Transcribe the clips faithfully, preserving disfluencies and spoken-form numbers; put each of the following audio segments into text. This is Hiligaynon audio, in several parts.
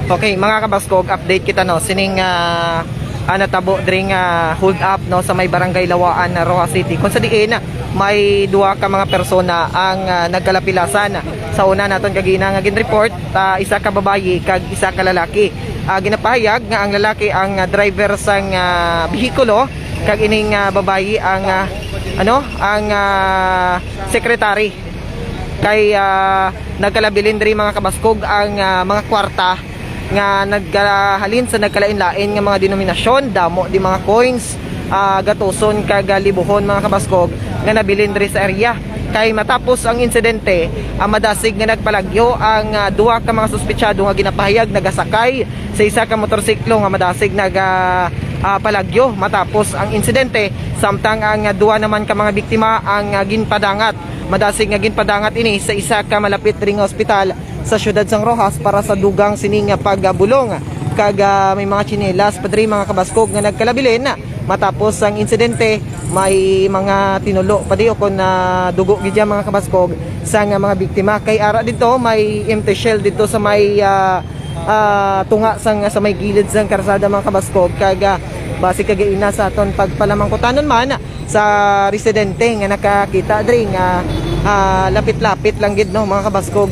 Okay, mga kabaskog, update kita, no, sining, ah, ah, natabo diri nga hold up, no, sa may Barangay Lawaan, Roxas City, kung sa diin may duha ka mga persona ang, ah, nagkalapilasan. Sa una naton kagina nga gin-report, ah, isa ka babayi kag isa ka lalaki. Ah, ginapahayag nga ang lalaki ang, ah, driver sang, ah, behikulo, kag ining, ah, babayi ang, ah, ano, ang, ah, secretary. Kay, ah, nagkalabilin diri, mga kabaskog, ang, ah, mga kwarta nga naghalin sa nagkalain-lain nga mga denominasyon, damo di mga coins, ah, gatuson kag, ah, libuhon, mga kabaskog, nga nabilin diri sa area. Kay matapos ang insidente, ah, madasig nga nagpalagyo ang, ah, duha ka mga suspetsado nga ginapahayag nagasakay sa isa ka motorsiklo nga madasig naga, ah, palagyo matapos ang insidente, samtang ang, ah, duha naman ka mga biktima ang, ah, ginpadangat. Madasig nga ginpadangat ini sa isa ka malapit diri nga ospital sa siyudad sang Roxas para sa dugang sini nga pagbulong. Kag, ah, may mga tsinelas pa diri, mga kabaskog, nga nagkalabilin. Matapos ang insidente, may mga tinulo pa di o kon, ah, dugo gid dyan, mga kabaskog, sa nga mga biktima. Kay ara dito, may empty shell dito sa may, ah, ah, tunga sang, sa may gilid sang karsada, mga kabaskog. Kag, ah, base kagaina sa aton pagpalamangkutanon man sa residente nga nakakita diri nga, ah, lapit-lapit lang gid, no, mga kabaskog,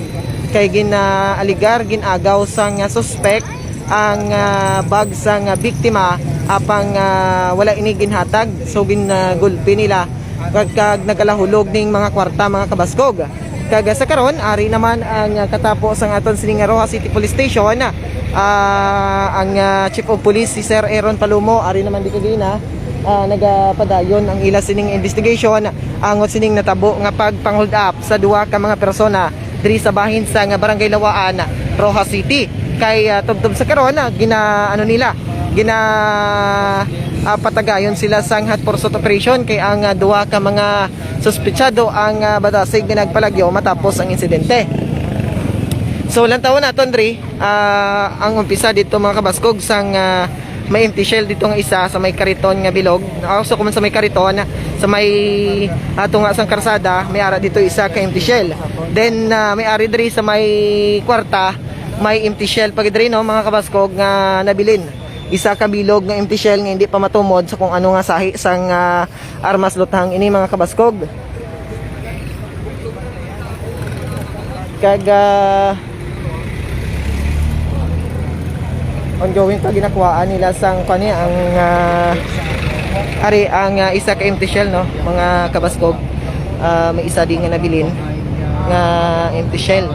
kay gin-, ah, aligar, gin-agaw sang, ah, suspek ang, ah, bag sang, ah, biktima, apang, ah, wala ini ginhatag, so gin, ah, gulpi nila kag, kag nagkalahulog ning mga kwarta, mga kabaskog. Kag, ah, sa karon, ari naman ang, ah, katapo sang aton sini nga Roxas City Police Station, ah, ang, ah, Chief of Police, si Sir Aaron Palomo, ari naman di kagina, ah, nagapadayon ang ila sining investigation angot sining natabo nga pagpang-hold up sa duha ka mga persona diri sa bahin sa nga Barangay Lawaan, Roxas City. Kay, ah, tubtob sa karon, ah, gina-, ano nila, gina-, ah, patagayon sila sang hot pursuit operation kay ang, ah, duha ka mga suspetsado ang, ah, madasig nga nagpalagyo matapos ang insidente. So, lantawon naton diri, ah, ang umpisa dito, mga kabaskog, sang, ah, may empty shell dito nga isa sa may kariton nga bilog. Ah, so, kung sa may kariton, sa may, ah, tunga sang karsada, may ara dito isa ka empty shell. Then, ah, may ari diri sa may kwarta, may empty shell pa gid diri, no, mga kabaskog, nga nabilin. Isa ka bilog nga empty shell nga hindi pa matumod sa kung ano nga sahi sang, ah, armas luthang ini, mga kabaskog. Kag, ah, ongoing pa ginakuhaan nila sang kani ang, ah, ari ang, ah, isa ka empty shell, no, mga kabaskog. Ah, may isa din nga nabilin nga empty shell.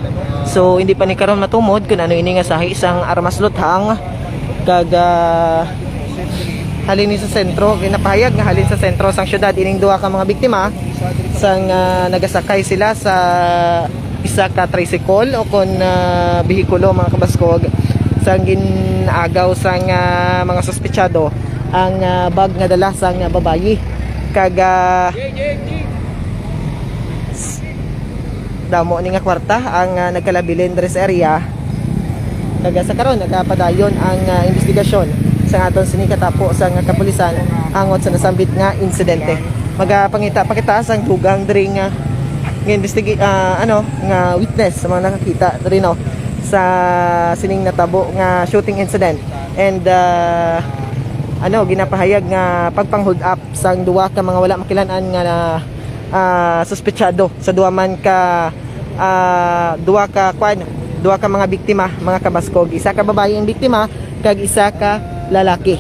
So, hindi pa ni karon matumod kung ano ini nga sahi sang armas luthang. Kag, ah, halin ni sa sentro, ginapahayag nga halin sa sentro sang syudad ining duha ka mga biktima sang, ah, nagasakay sila sa isa ka tricycle o kon, ah, behikulo, mga kabaskog, sang gin-agaw sang, ah, mga suspetsado ang, ah, bag nga dala sang, ah, babayi. Kag, ah, damo ni nga kwarta ang, ah, nagkalabilin diri sa area. Kag sa karon, nagapadayon ang, ah, investigasyon sa aton sini katapo sa nga kapulisan angot sa nasambit nga insidente. Magapangita pa kita sang dugang diri nga, nga investigi-, ah, ano, nga witness sa mga nakakita diri, no, sa sining natabo nga shooting incident. And, ah, ano, ginapahayag nga pagpang-hold up sang duha ka mga wala makilan-an nga na, ah, suspetsado sa duha man ka, ah, duha ka, kwan, duha ka mga biktima, mga kabaskog. Isa ka babayi ang biktima, kag isa ka lalaki.